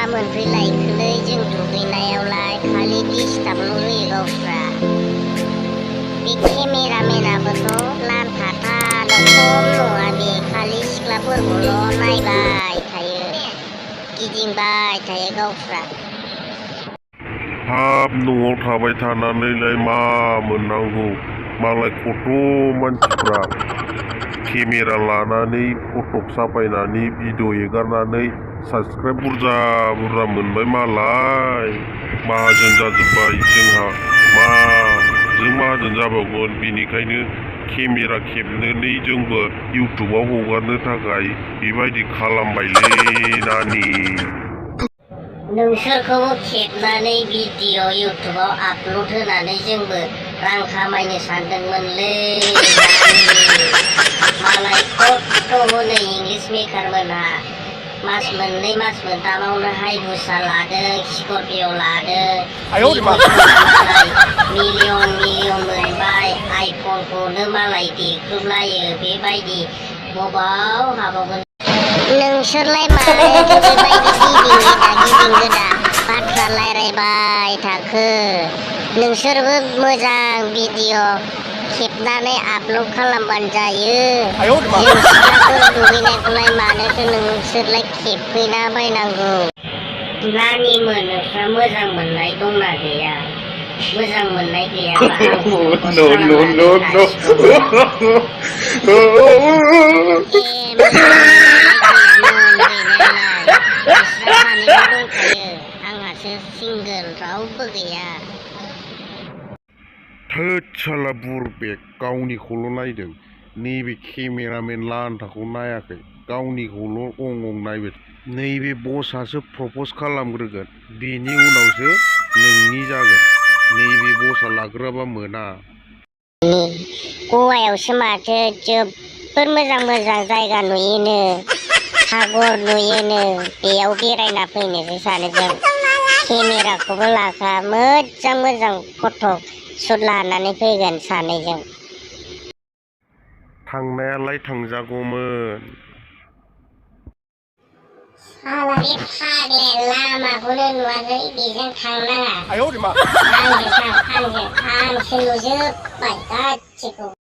मोनफैलायखोलै जों दुगैनायावलाय खालि डिस्टार्बल' होयो गावस्रा बे केमेरामेनाबोथ' लानथाथाल' खम नङा बे खालि सिख्लाफोरखौल' नायबाय थायो गिदिंबाय थायो गावस्रा हाब न'आव थाबाय थानानैलाय मा मोननांगौ मालाय खथ' मानसिफ्रा केमेरा लानानै फटक साफायनानै भिडिअ एगारनानै साबसक्राइब बुरजा बुरजा मोनबाय मालाय माहाजोन जाजोब्बाय जोंहा माजों माहाजोन जाबावगोन बेनिखायनो केमेरा खेबनानै जोंबो इउटुबाव हगारनो थाखाय बेबायदि खालामबायलै नानि नोंसोरखौबो खेबनानै भिडिअ इउटुबाव आपल'ड होनानै जोंबो रां खामायनो सानदोंमोनलै मालाय खथ' हनै इंलिस मेकारमोनहा मास मोननै मास मोनथामावनो हाइबुसा लादों स्करपिअ लादों मिलियन मोनबाय आइफनखौनो मालाय देख्रुबलायो बेबायदि बबाव हाबावगोन नोंसोरलाय मानो बेबायदि गिदिंगोदा बाथ्रा रायलायबाय थाखो नोंसोरबो मोजां भिडिअ खेबनानै आपल'ड खालामबानो जायो जों सिख्लाफोर दुगैनायखौलाय मानोथो नोंसोरलाय खेबफैना बायनांगौ नानिमोन नोंस्रा मोजां मोननाय दंना गैया मोजां मोननाय गैयाबा आंहासो सिंगोल रावबो गैया थोद साला बुरबेक गावनिखौल' नायदों नैबे केमेरामेन लान्थाखौ नायाखै गावनिखौल' अं नायबाय नैबे बसआसो प्रपज खालामग्रोगोन बेनि उनावसो नोंनि जागोन नैबे बसआ लाग्रोआबा मोना गवायावसो माथो जोबोर मोजां मोजां जायगा नुयोनो सागर नुयोनो बेयाव बेरायना फैनोसो सानो जों केमेराखौबो लाखा मोजां मोजां फट' सुट लानानै फैगोन सानैजों थांनायालाय थांजागौमोन साला बे फाग्लाया लामाखौनो नुवाखै बेजों थांनाङा आंसो नुजोब्बाय गासिखौबो